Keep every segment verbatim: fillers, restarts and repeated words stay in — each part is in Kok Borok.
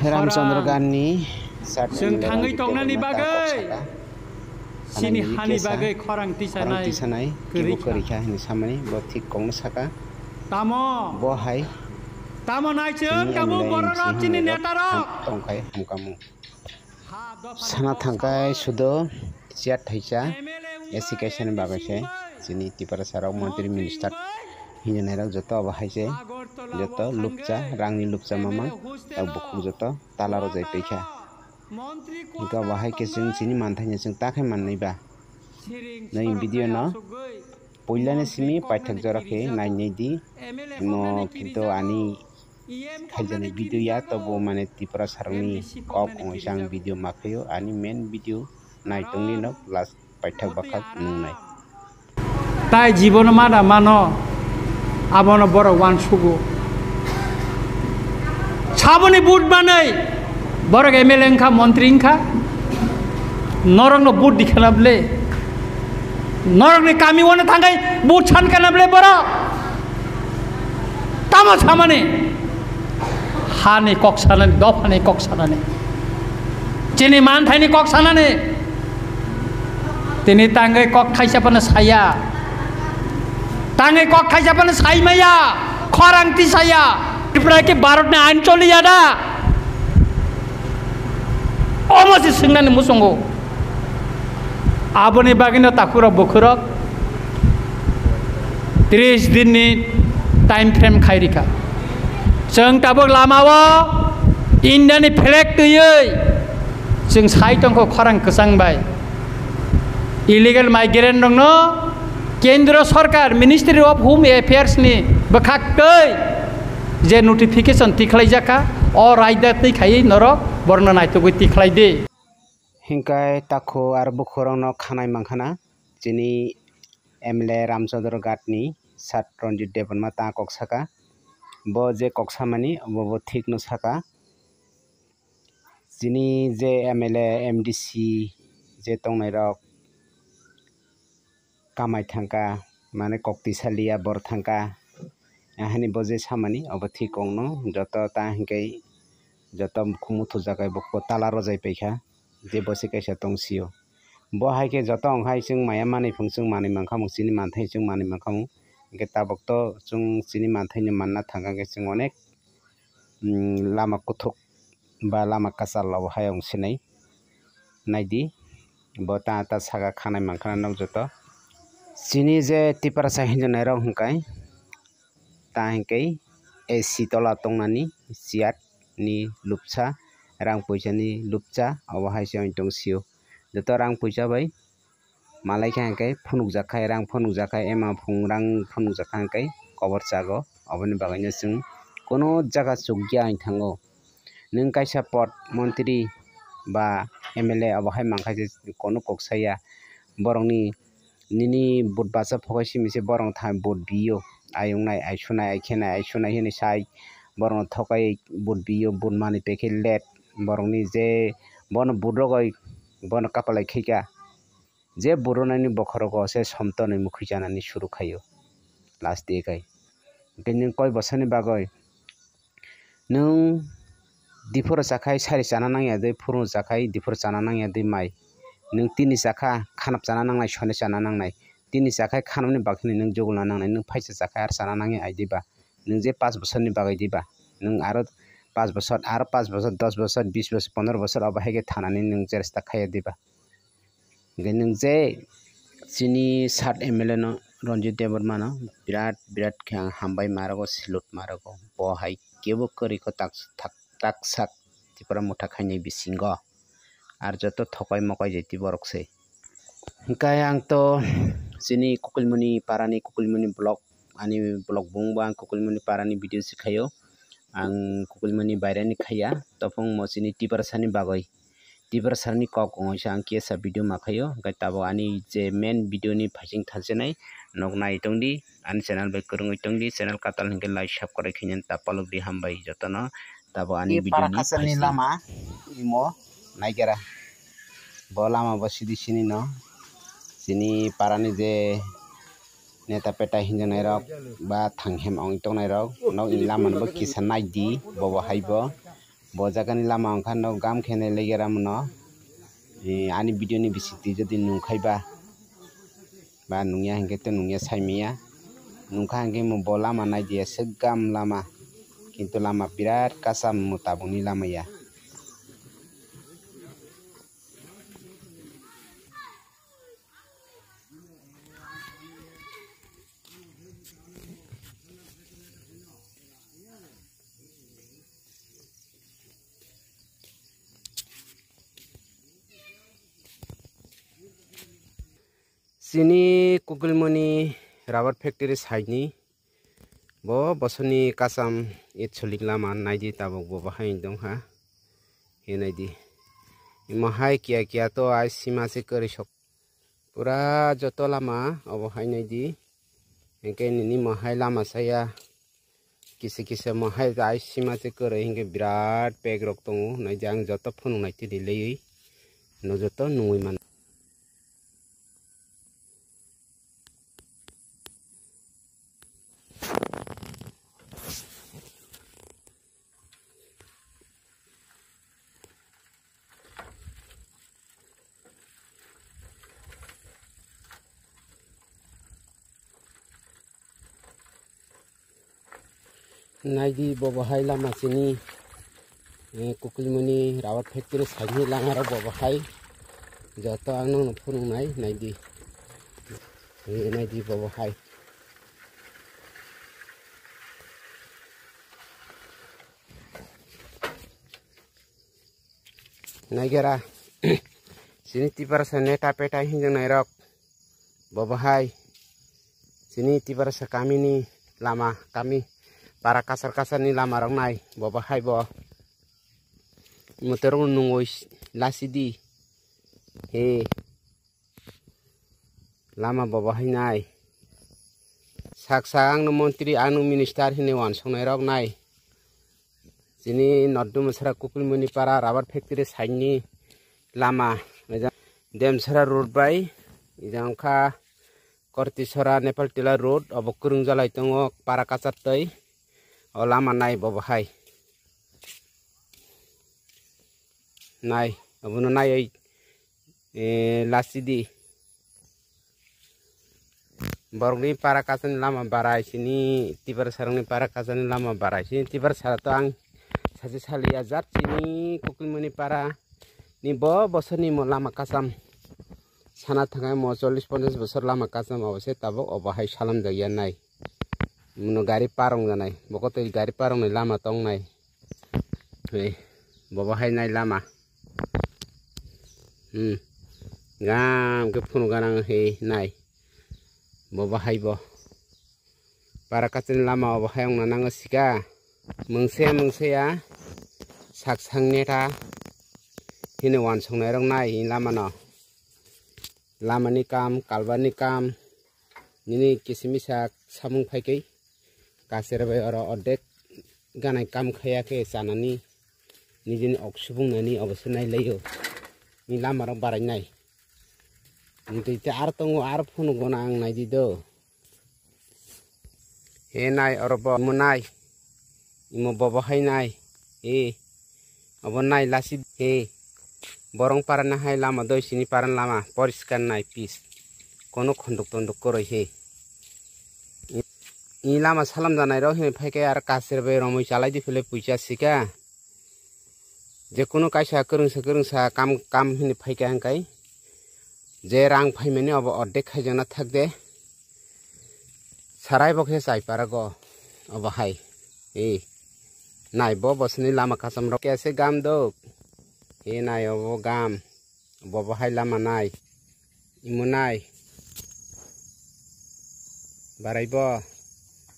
Ramchandra Ghatni chwng thangwi tongnani bagwi chini hani bagwi khorang tisanai kwrwi kha hinwi samani bo thik kokno saka. Tamo bo hai tamo nai chwng tabuk bororok chini netarok tongkhai hamkamung. Sana thangkhai sudo chair thaisa A C kaisani bagwi se chini Tiprasa rok montri minister hinwi nairok joto obo hai se joto lupcha rangni lupcha mama bukhuk joto tala rwjai paikha. Hingke obo hai khe chwng chini manthaino chwng ta khe mannai ba. Nai video no puilani simi paithak jora khe nainai di. No kintu ani khaijaknai video ya tobo mane Tiprasa rokni kok wngwi se ang video ma khaio ani main video naitongni no last paithak bakhak nungnai. Tai jibono mana mano, abono borok uansugo. Saboni vote manwi borok M L A wngkha, montri wngkha. Norokno vote dikhana ble. Norokni kami wano thangwi vote sankana ble borok. Tamo samani? Hani kok sanani, dophani kok sanani, chini manthaini kok sanani. Tini tangwi kok thaisa phano saya, tangwi kok thaisa phano saimaya, khorang tisaya. Tripura ke Bharat ni ain choliya da? Omo se swngnani muchungo. Aboni bagwino takhurok bukhurok tris dinni time frame khai rikha. Chwng tabuk lamao Indiani flag twiwi chwng sai tongkho khorang kwchang bai. Illegal migrant rokno Kendra Sarkar Ministry of Home Affairs ni bwkhak twi je notification tikhlaijakha, o raida twi khaiwi norok borokno naitugwi tikhlai di. Hingkai takhu aro bukhurokno khanai mankhana chini M L A Ramchandra Ghatni sat Ranjit Debbarma ta kok saka. Bo je kok samani bo bo thik no saka. Chini je M L A, M D C je tongnairok kamai thangkha, mane kok tisa liya bor thangkha. Ahani bo je samani obo thik ongno joto ta hingke joto muthujak bai bo tala rwjai paikha je bo se kaisa tong sio. Bo hai khe joto wng hai chwng maya manwi phung chwng manwi mankha mung chini manthai chwng manwi mankha mung hingke tabuk to chwng chini manthai no manna thangkha khe chwng onek lama kuthuk ba lama kwchal obo hai wng sinai naidi bo ta ta saka khanai mankha nok joto chini je Tiprasa hinwi nairok hingkai ta hingkai A C tola tongnani chair ni lupsa rang puisa ni lupsa obo hai se wng tong sio joto rang puisa bai. Malai kha hingke phunukjak khai, rang phunukjak khai, ema phung rang phunukjak kha hingke kobor chago. Oboni bagwino chwng kono jaga chukya wng thango. Nwng kaisa pod montri ba M L A obo hai mankha je kono kok saya. Borokni nini vote bacha phokai simi se borokno thang vote biyo. Ayung nai, ai sunai, ai khenai, ai sunai hinwi sai borokno thokai vote biyo, vote manwi pekhe let borokni je bono vote rogoi bono kapalai khaika. Je burunani bokhorogo se somtonwi mukhwi chanani suru khaio last day kai. Hingke nwng koi bosani bagwi nwng diphuru chakhai sari chana nangya dwi phuru chakhai diphuru chana nangya dwi mai. Nwng tini chakha khanap chana nangnai soni chana nangnai. Tini chakhai khanapni bagwini nwng jugulna nangnai nwng phaisa chakhai ar chana nangya ai diba. Nwng je pash bosorni bagwi diba nwng aro pash bosor aro pash bosor dos bosor bis bosor pondro bosor obo hai khe thanani nwng cheresta khaiya diba. Hingke nwng je chini sat M L A no Ranjit Debbarma no birat birat khe ang hambai ma rwgo, salute ma rwgo. Bo hai kebo kwrwikho tak, tak, tak sak Tipra motha khainai bisingo. Ar joto thokai mokai jai tei borok se. Hingke ang to chini Kukulmuni parani Kukulmuni block, ani block bung bo ang Kukulmuni parani video se khaio. Ang Kukulmuni bairani khaiya, topung mo chini Tiprasani bagwi. Tiprasani kok wngwi se ang kisa video ma khaio, hingke tabuk ani je main video ni phaising thansinai nok nai tongdi, ani channel bai kwrwngwi tongdi, channel katal hingke like subscribe khainani ta palokdi, hambai jotono tabuk ani video ni phaising. Lama imo naigera, bo lama bo sidi sini no, chini parani je neta peta hinjaknai rok ba thang hem ong tongnai rok nok ni lama no bo kisa naidi, bobo hai bo. Bo jagani lama wngkha no gam khe nai legeramo no. Eh, ani video ni bisingtwi jodi nungkhai ba, ba nungya hinkhe to nungya saimanya. Nungkha hinkhe mo bo lama nai diya swk gam lama. Kintu lama birat kasam mo tabukni lama ya. Chini Kukilmoni rubber factory side ni bo bosoni kasam it solik lama naidi tabuk bo bahai wng tongkha. He naidi. Imo hai kiya kiya to ai sima se kwrwi sok. Pura joto lama obo hai naidi. Hinkhe nini mo hai lama saya. Kisa kisa mo hai ai sima se kwrwi hinkhe birat pek rok tongo. Naidi ang joto phunuk nai tini laiwi. No joto nungwi mano. Naidi bobo hai lama sini, eh, Kukilmoni rubber factory side ni lama rok bobo hai. Joto ang nokno phunuk nai naidi. Eh, naidi bobo hai. Naigera. Sini tiprasa neta peta hinjang nairok. Bobo hai. Sini tiprasa kami ni lama, kami para kasar kasar ni lama rok nai. Bobo hai bo. Motor nungoi lasi di. He. Lama bobo hai nai. Saksa ang no montri, ang no minister hinwi wansuknai rok nai. Chini North Dumsra Kukilmoni para rubber factory side ni lama. Demsra road bai. Ejang kha Kortisora Nepal Tila road. Obo kwrwng jalai tongo para kachar twi. O lama nai bobo hai. Nai, obono naiwi, eh, lasi di. Borokni para kasani lama barai, sini tiprasa rokni para kasani lama barai. Sini tiprasa to ang sachi saliya jat chini Kukilmoni para ni bo bosor ni mo lama kasam sana thangai mo chollish ponchash bosor lama kasam obo se tabuk obo hai salam jakya nai. Muno gari parong janai, bokotwi gari parong ni lama tong nai. Hei, bobo hai nai lama. Hmm. Gam ke phunu ganang hei nai. Bobo hai bo. Para kachin lama obo hai ongna nango sika. Mungse mungse ya. Sak sang neta. Hini wansong nai rong nai lama no. Lama ni kam, kalba ni kam. Nini kisimisa samung phai kei. Kaser bai oro ordek ganai kam khaya khe chanani nijini ok subung nani obo se nai laio. Ni lama rok barai nai. Ni tei te ar tongo ar phunu gona ang nai di do. He nai oro bo mo nai. Imo bobo hai nai. He. Obo nai lasi he. Borong parana hai lama doi sini paran lama poriskar nai pis. Kono khondok tondok koroi he. I lama salam janai rok hini phaikhe ar kasir bai romoi chalai di phile puisa sika. Je kono kaisa kwrwngsa kwrwngsa kam kam hini phaikhe hangkai. Je rang phaimani obo ordek khaijana thakde. Sarai bo khe chai parago obo hai. E. Nai bo bosni lama kasam rok kese gam dok. E nai obo gam. Bobo hai lama nai. Imo nai. Barai bo.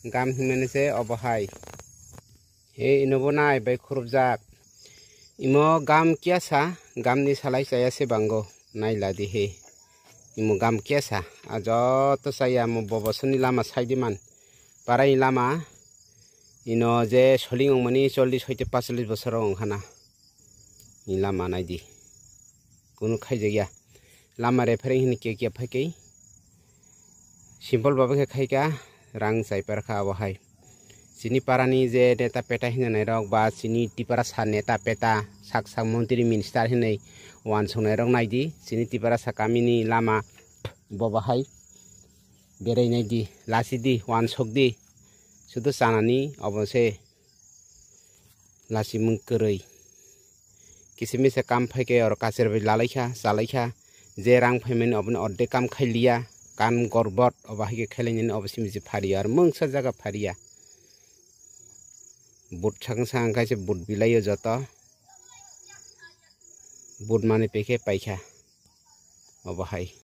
Gam himani se obo hai. He ino bo nai bai khurupjak. Imo gam kiya sa, gam ni salai chaya se bango. Nai ladi he. Imo gam kiya sa. A joto chaya mo bobo soni lama saidi man. Parai lama. Ino je soling ongmani chollish hoite pachalis bosor ong khana. Ni lama naidi. Kunu khaijakya. Lama referring hini kiya kiya phaikei. Simple baba khe khaika, rang chai parkha abo hai. Chini parani je neta peta hinwi nairok ba chini Tiprasa neta peta sak sak montri minister hinwi wansuknairok naidi, chini Tiprasa kamini lama bo bahai berai naidi, lachidi, wansukdi, sudu chanani obo se lachimung kwrwi. Kisa misa kam phaikhe oro kacher bai lalaikha, chalaikha. Je rang phaimani oboni ordek kam khailiya, kam gorbot obo haikhe khailainani obo simi se phariya, aro mungsa jaga phariya. But sakang sakang khaise but bilaio joto. But mani pekhe paikha obo hai.